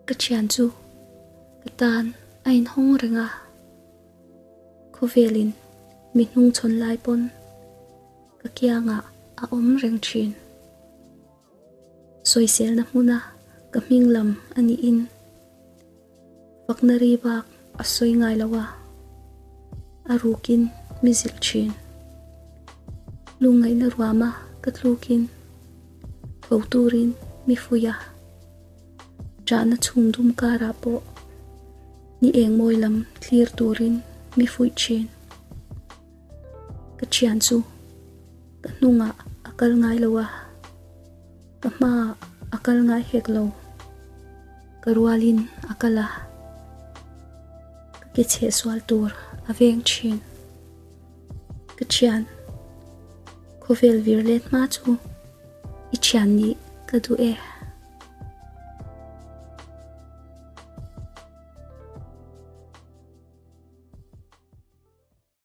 Ka thian chu ka tan a inhawng reng a, khawvelin mi hnungchhawn lai pawn ka kiangah a awm reng thin. Sawiselna hmuna ka hming lam a niin fakna ri bak a sawi ngai lo a, a rukin mi zilh thin. Lungngaihna ruama ka tlukin tho turin mi fuih a, ṭahna chhum dum karah pawh ni eng mawi lam thlir turin mi fuih thin. Ka thian chu ka hnungah a kal ngai lo a, ka hmaah a kal ngai hek lo. Ka rualin a kal a, ka ke chheh sual tur a veng thin. Ka thian, khawvel vir let hma chu i thian nih ka duh e.